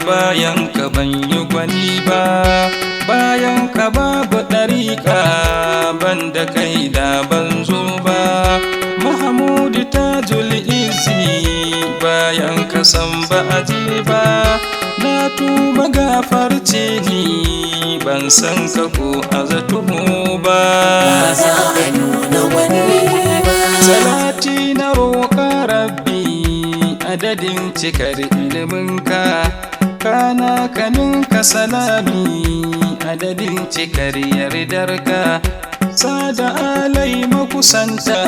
Bayan ka ban yi gwani ba, bayan ka babu ɗariƙa, ban da kai da ban zo ba. Mahamudu Tajul Izzi, bayan ka san ba a je ba. Na tuba, gafarce ni, ban san ka ko a zato ba. Ba za a nuna wani ba. Salati na roƙa Rabbi adadin cikar iliminka, kana kaninka salami adadin cikar yardarka, sada alai makusanta,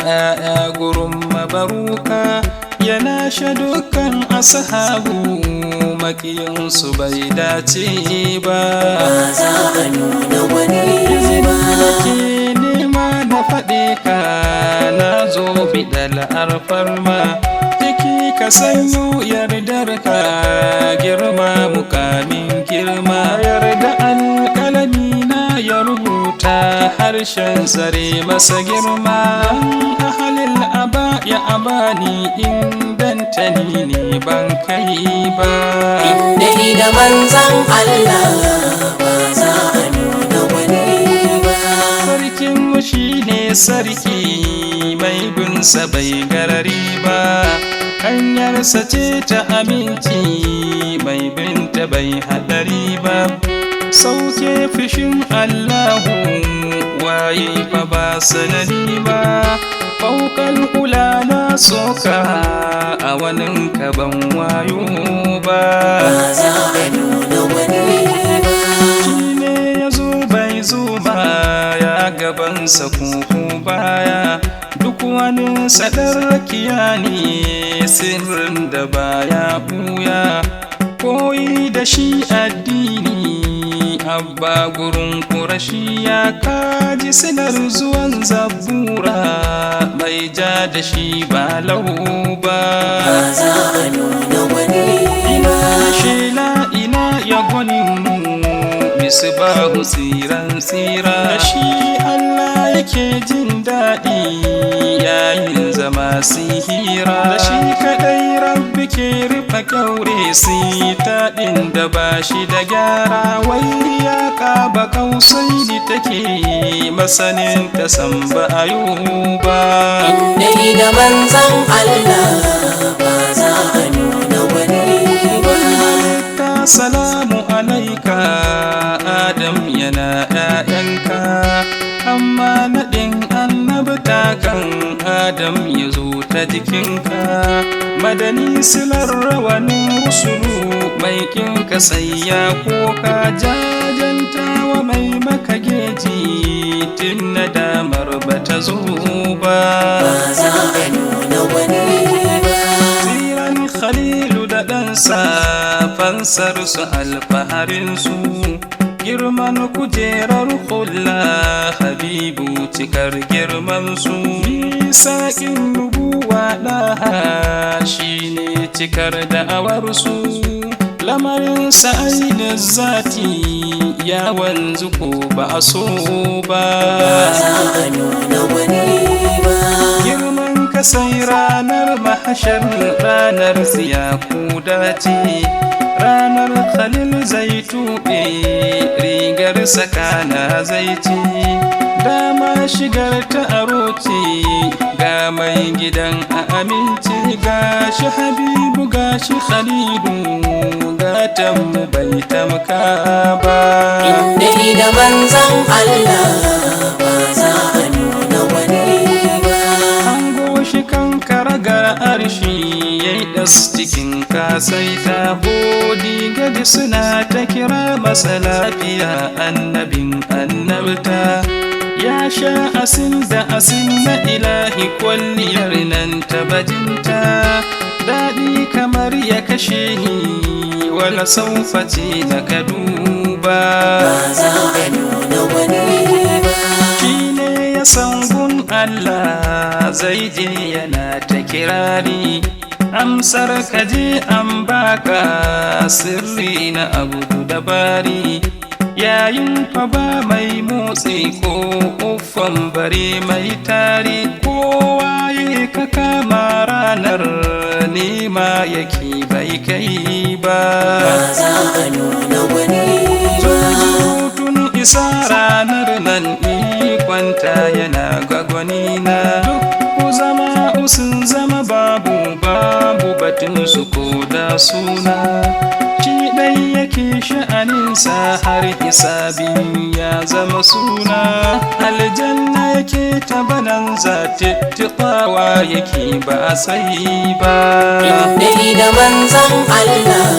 ‘ya'ya gurin mabaruka, yana sha dukkan ashabu, makiyinsu bai dace ba. Ba za a nuna wani ba. Nake nema na faɗe ka, na zo biɗal alfarma ciki, ka sanyo yardar ka, girma mukamin girma, yarda alƙalami na ya rubuta, harshen zare masa girma, ahalil aba ya abani ingantani ne ban kai ba. Inda da manzan Allah, ba za a nuna wani ba. Sarkinmu shi ne sarki, mai binsa bai garari ba, hanyarsa ce ta aminci, mai binta bai hadari ba. Sauke fushin Allahu, waye fa ba sanadi ba? Faukal kula na soka, a waninka ban wayo ba. Ba za a nuna wani ba. Shi ne ya zo bai zo ba, ya gabansa koko baya, duk wani sadar rakiya ne, sirrin da baya buya, koyi da shi addini. Abba gurin kurashi ya kaji silar zuwan Zabura, mai ja da shi ba lau ba. Ba za a nuna wani ba. Shela ina ya gwanin mu, Misbahu tsiran tsira, da shi Allah yake jin daɗi yayin zama sihira, da shi kaɗai Rabbi ke rufe kyaure taɗin da ba shi da gyara, wai ya ƙaba kausaini take masanin ta san ba ayuba. Inda da manzan Allah, ba za a nuna wani ba. Ta salamu alaika, Adam yana ‘ya'yanka, amma naɗin annabta kan Adam ya zo ta jikinka, madani silar rawanin rusulu, mai kinka sai ya koka, jajantawa mai maka geji tun na damar ba ta zo ba. Ba za a nuna wani ba. Tsiran Khalilu da ɗansa, fansar su alfaharinsu, girman kujerar hula, Habibu cikar girman su, misaƙin nubuwa, ɗaha shi ne cikar da'awarsu, lamarin ainihin zati ya wanzu ko ba a so ba. Ba za a nuna wani ba. Girman ka sai ranar mahashar, ranar siyaku dace, ranar Khalil zai tuɓe rigar sakana, zai ci dama shigar ta aro ce, ga mai gidan a aminci, ga shi Habibu, ga shi Khalilu, gatan mu bai tamka ba. Inda da manzan Allah, ba za a nuna wani ba. Hango shi kan karagar arshi, ya yi ɗas cikin kasaita, hodi gadi suna ta kira masa lafiya, annabin annabta, ya sha asin da asin na ilahi, kwalliyar nan ta bajinta, daɗi kamar ya kashe ni, wala saufa ce na ka duba. Ba za a nuna wani ba. Shi ne ya san gun Allah zai je yana ta kirari, amsar ka je an baka sirri na abu da bari, yayin fa ba mai motsi ko uffan bare mai tari, kowa ya ka kama ranar nema yake bai kai. ba. Ba za a nuna gwani ba. Tun isa ranar nan ikonta yana gwagwanina. Duk ku zama usun zama babu babu batun su ko da suna. Shi ɗai yake sha'aninsa har hisabin ya zama suna. Aljanna yake ta bananza tittiƙawa yake ba a sai ba. Dai da manzan Allah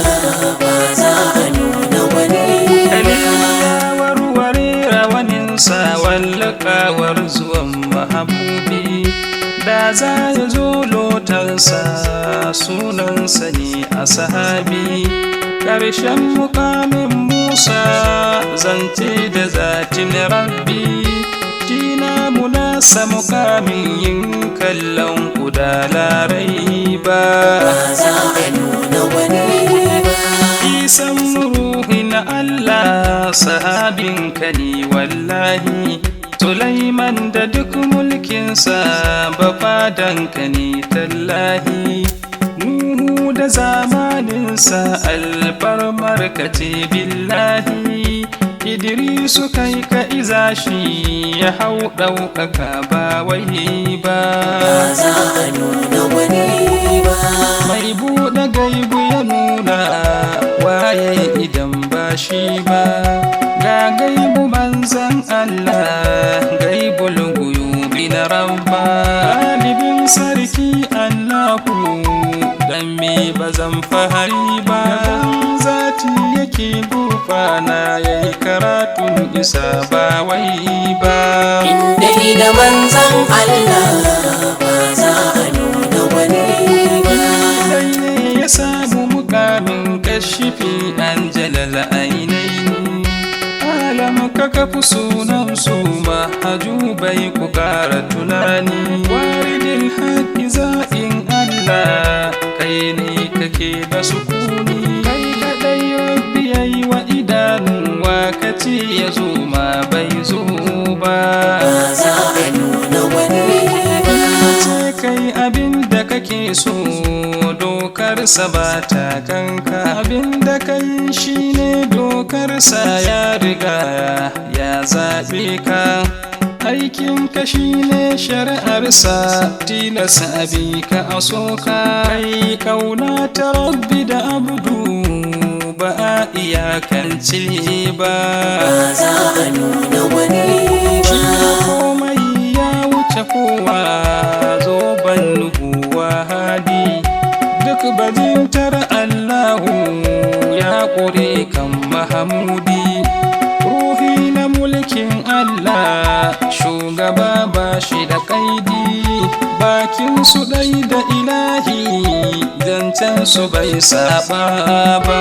ba za a nuna gwani ba. Warware rawaninsa wallakawar zuwan mahabubi da za ya zo lotansa sunansa ne a sahabi. Ƙarshen mukamin Musa zance da zatin Rabbi jina munasa mukamin yin kallon kuda larai ba. Ba za a nuna gwani ba. Isan ruhin Allah sahabinka ne wallahi. Sulaiman da duk mulkinsa bafadanka ne tallahi. Nuhu da zamaninsa alfarmarka ce billahi. Idrisu kai ka iza shi ya hau ɗaukaka ba wai ba. Ba za a nuna gwani ba. Mai buɗe gaibu ya nuna waye idan ba shi ba. Ga gaibu manzan Allah gaibul guyubi na rabba. Ɗalibin sarki Allahu dan me ba zan fahari ba. Zati yake gurfana yayi karatun isa ba wai ba. Dai da manzan Allah ba za a nuna gwani ba. Kai ne ya samu mukamin kashifi an jalala ainihi. Alam ka kafi sunan su mahajubai ku kara tunani. Waridin haƙi za'in Allah kai ne kake da sukuni. Kai kaɗai Rabbi yayi wa idanuwa kace ya zo ma bai zo ba. Ba za a nuna gwani ba. Ce kai abin da kake so dokarsa ba ta kanka. Abin da kai shine dokarsa ya riga ya zaɓe ka. Aikinka shine shari'arsa tilas abi ka a soka. Kai kauna ta Rabbi da abdu ba a iyakance ba. Ba za a nuna gwani ba. Komai ya wuce kowa zoben nubuwa hadi. Duk bajintar Allahu ya ƙure kan Mahamudi. Ruhi na mulkin Allah shugaba ba shi da kaidi. Bakin su ɗai da ilahi zancen su bai saba ba.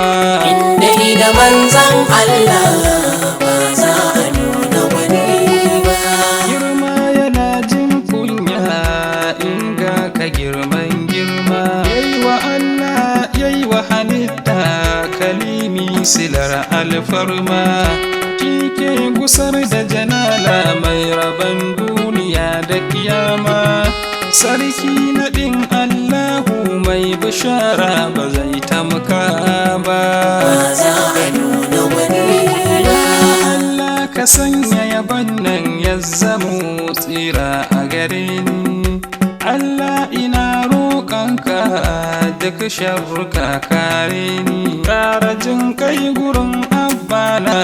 Dai da manzan Allah ba za a nuna gwani ba. Girma yana jin kunya inga ka girman girma. Yayi wa Allah yayi wa halitta kalimi silar alfarma. Shi ke gusar da janala mai rabon duniya da kiyama. Sarki naɗin Allahu mai bishara ba zai tamka ba. Ba za a nuna gwani ba. Allah ka sanya yaban nan ya zamo tsira a gare ni. Allah ina roƙonka duk sharruka kare ni. Ƙara jin kai gurin abbana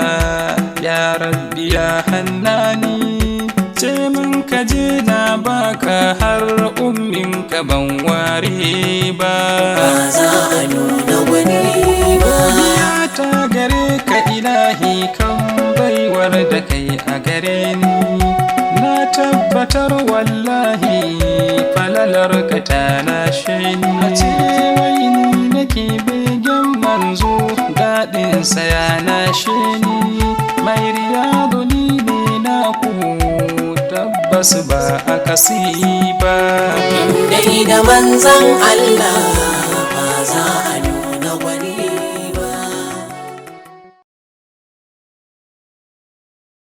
ya Rabbi ya hannani. Ce min ka je na baka har umminka ban ware ba. Ba za a nuna gwani ba. Godiya ta gare ka ilahi kan baiwar da kai a gare ni. Na tabbatar wallahi falalar ka ta lashe ni. A ce wai ni nake begen manzo daɗin sa ya lashe ni. Mai riyadu ni ne naku tabbas ba a kasi ba. Dai da manzan Allah ba za